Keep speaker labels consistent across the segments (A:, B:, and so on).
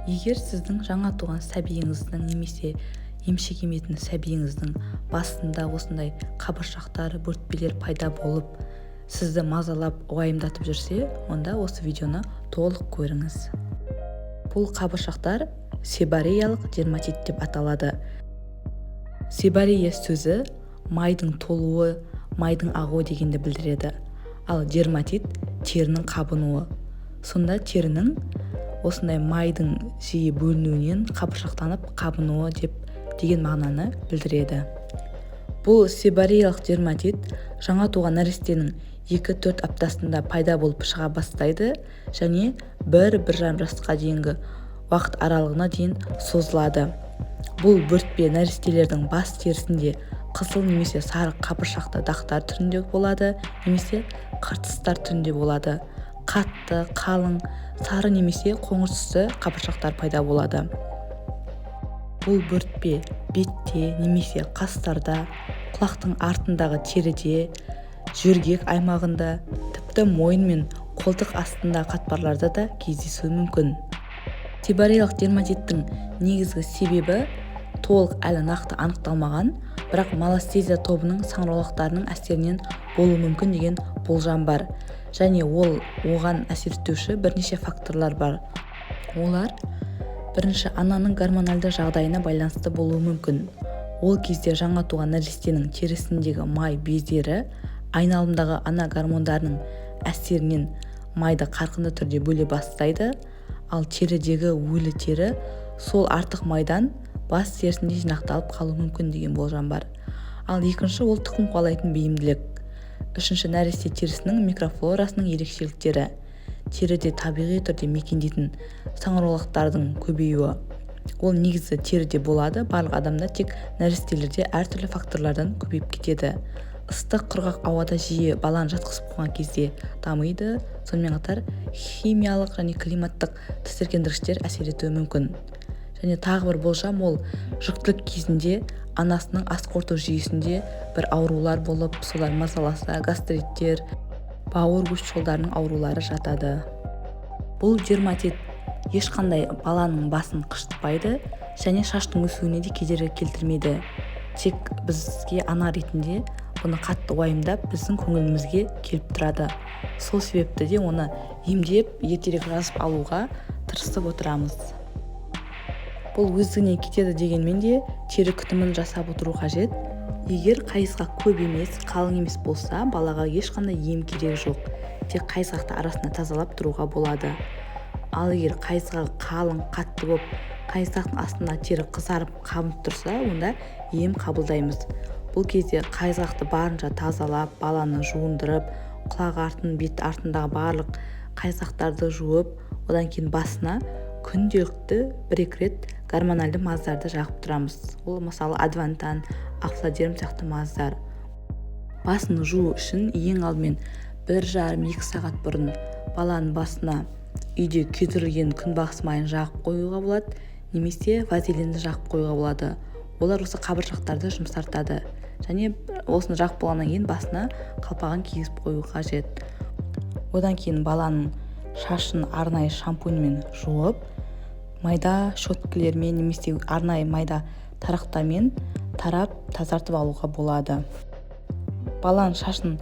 A: Егер сіздің жаңа туған сәбиіңіздің немесе емшек еметін сәбиіңіздің басында осындай қабыршақтар, бөртпелер пайда болып, сізді мазалап, уайымдатып жүрсе, онда осы видеоны толық көріңіз. Бұл қабыршақтар себореялық дерматит деп аталады. Себорея сөзі майдың толуы, майдың ағуы дегенді білдіреді, ал дерматит – терінің қабынуы. Сонда терінің осындай майдың жиі бөлінуінен қабыршақтанып қабынуы деп деген мағынаны білдіреді. Бұл себореялық дерматит жаңа туған нәрестенің 2-4 аптасында пайда болып шыға бастайды және 1-1,5 жасқа дейінгі уақыт аралығына дейін созылады. Бұл бөртпе нәрестелердің бас терісінде қызыл немесе сары қабыршақты дақтар түрінде болады немесе қыртыстар түрінде болады. Қатты, қалың, сары немесе қоңыр түсті қабыршақтар пайда болады. Бұл бөртпе бетте немесе қастарда, құлақтың артындағы теріде, жөргек аймағында, тіпті мойын мен қолтық астындағы қатпарларда да кездесуі мүмкін. Себореялық дерматиттің негізгі себебі толық әлі нақты анықталмаған, бірақ малассезия тобының саңырауқұлақтарының әсерінен болуы мүмкін деген болжам бар және ол оған әсер етуші бірнеше факторлар бар. Олар: бірінші, ананың гормоналды жағдайына байланысты болуы мүмкін. Ол кезде жаңа туған нәрестенің терісіндегі май бездері айналымдағы ана гормондарының әсерінен майды қарқынды түрде бөле бастайды, ал терідегі өлі тері сол артық майдан бас терісінде жинақталып қалуы мүмкін деген болжам бар. Ал екінші, ол тұқым қуалайтын бейімділік. Үшінші, нәресте терісінің микрофлорасының ерекшеліктері, теріде табиғи түрде мекендейтін саңырауқұлақтардың көбеюі. Ол негізі теріде болады барлық адамда, тек нәрестелерде әртүрлі факторлардан көбейіп кетеді. Ыстық, құрғақ ауада жиі баланы жатқызып қойған кезде дамиды. Сонымен қатар химиялық және климаттық тітіркендіргіштер әсер етуі мүмкін. Және тағы бір болжам, ол жүктілік кезінде анасының ас қорыту жүйесінде бір аурулар болып, солар мазаласа, гастриттер, бауыр, өт жолдарының аурулары жатады. Бұл дерматит ешқандай баланың басын қышытпайды және шаштың өсуіне де кедергі келтірмейді. Тек бізге ана ретінде бұны қатты уайымдап, біздің көңілімізге келіп тұрады. Сол себепті де оны емдеп, ертерек жазып алуға тырысып отырамыз. Бұл өздігінен кетеді дегенмен де, тері күтімін жасап отыру қажет. Егер қайызғақ көп емес, қалың емес болса, балаға ешқандай ем керек жоқ, тек қайызғақты арасында тазалап тұруға болады. Ал егер қайызғағы қалың, қатты болып, қайызғақтың астында тері қызарып, қабынып тұрса, онда ем қабылдаймыз. Бұл кезде қайызғақты барынша тазалап, баланы жуындырып, құлақ артын, бет артындағы барлық қайызғақтарды жуып, одан кейін басына күнделікті бір-екі рет гормональды маздарды жағып тұрамыз. Ол, мысалы, Адвантан, Афлодерм сияқты маздар. Басын жуу үшін ең алдымен 1,5-2 сағат бұрын баланың басына үйде күйдірілген күнбағыс майын жағып қоюға болады немесе вазелинді жағып қоюға болады. Олар осы қабыршақтарды жұмсартады. Және осыны жағып болғаннан кейін басына қалпағын кигізіп қою қажет. Одан кейін баланың шашын арнайы шампуньмен жуып, майда щеткалермен немесе арнайы майда тарақтармен тарап, тазартып алуға болады. Баланың шашын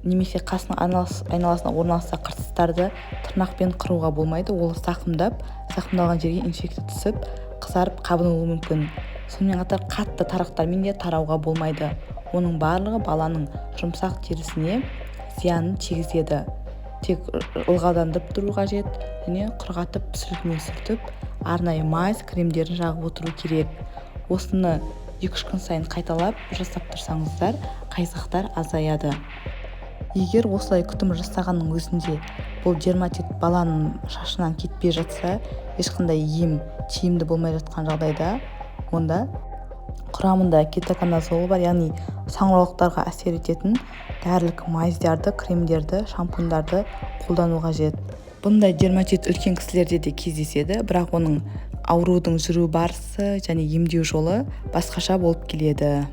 A: немесе қасының айналасына орналасқан қыртыстарды тырнақпен қыруға болмайды. Ол зақымдап, зақымдалған жерге инфекция түсіп, қызарып, қабынуы мүмкін. Сонымен қатар қатты тарақтармен де тарауға болмайды. Оның барлығы баланың жұмсақ терісіне зиянын тигізеді. Тек ылғалдандырып тұру қажет және құрғатып, сүлгімен сүртіп, арнайы мазь, кремдерін жағып отыру керек. Осыны 2-3 күн сайын қайталап жасап тұрсаңыздар, қайызғақтар азаяды. Егер осылай күтім жасағанның өзінде бұл дерматит баланың шашынан кетпей жатса, ешқандай ем тиімді болмай жатқан жағдайда, онда құрамында кетоконазол бар, яғни саңырауқұлақтарға әсер ететін дәрілік мазьдарды, кремдерді, шампуньдарды қолдану қажет. Бұндай дерматит үлкен кісілерде де кездеседі, бірақ оның аурудың жүру барысы және емдеу жолы басқаша болып келеді.